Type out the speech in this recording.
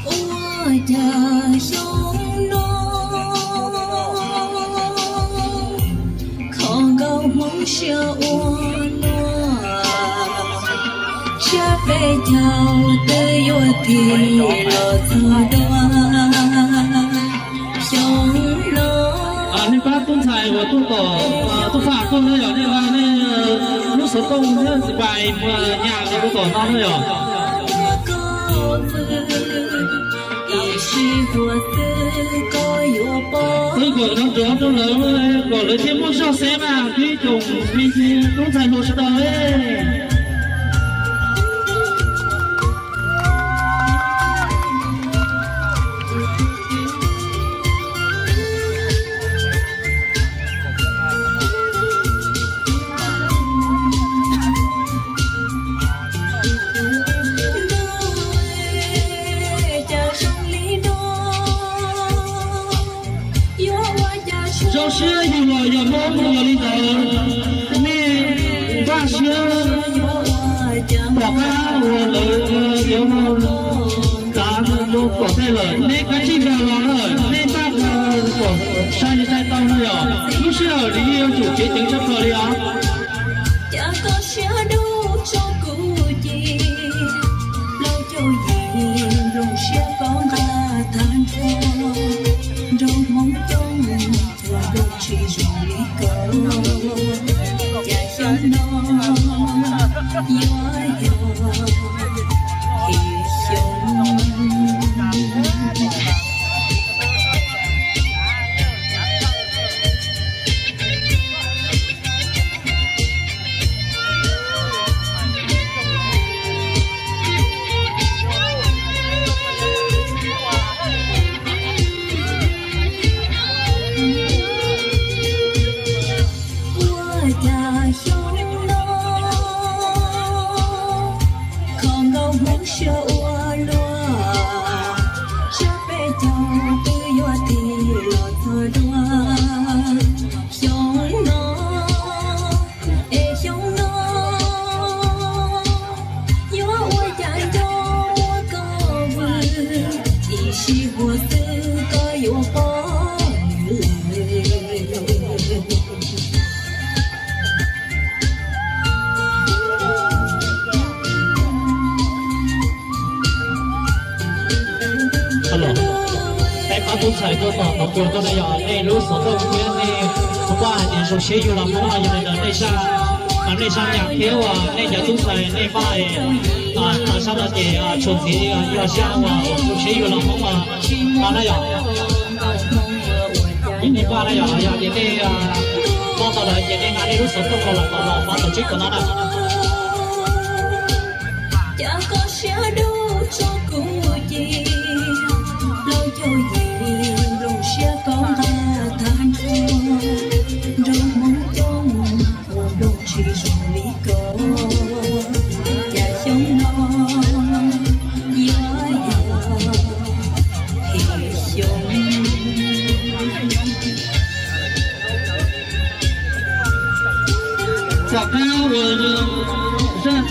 Ua cas xyoo no kho nkauj Hmoob siab ua luaj, tsab peb caug twb yuav tig los txog dua xyoo no. Nej pab tub ntxhais uas tuaj tom, tuaj faj tuaj na yom, nej, nej lub xov tooj thiab npais nyas rau tom no na yom. Twb kom nrov nrov rau lawv kom lawv thiaj muaj zog xeeb mas, twb ib tsoom me tub ntxhais hluas sawv daws. Zoo siab yug los yog Hmoob yog li ntawd, nej npaj siab pom qab uas lawv yuav mus kav mus pom tej lawm, nej kav tsij nkag los na, nej npaj kom sai li sai tau no yom, lub sij hawm nws yeej yuav tsum ceev ceev tshaj plaws li os. Cas koj siab dub tso kuv ci, plaub caug yim nplooj siab koj nqa tag nrho, nrog Hmoob coob tus nplooj tsis zoo li koj, cas xyoo no yuav yog His xyoo. Ua cas xyoo no kho nkauj Hmoob siab ua luaj, tsab peb caug twb yuav tig los txog dua xyoo no. Es xyoo no yuav ua cas nco muab koj vwm, ib sij huam xwb koj yuav pom lawm. Peb pab tub ntxhais tuaj tom qhov pua tuaj na yog nej lub xov tooj thiab nej tus paj hais tias zoo siab yug los Hmoob no yog li ntawd nej sab, nej sab nyas thiab uas nej cov tub ntxhais nej paj, sab no ces tshum ntxiv yog sab uas zoo siab yug los Hmoob no na yom. Ib nej paj na yom, yog ces nej paj tau lawm ces nej hnav nej lub xov tooj los los tom no, pab tom tsib tom no na. Cas koj siab dub tso kuv ci, plaub caug yim nplooj siab koj nqa tag nrho, nrog Hmoob coob tus nplooj tsis zoo li koj, cas xyoo no yuav yog His xyoo. Tom qab uas zaj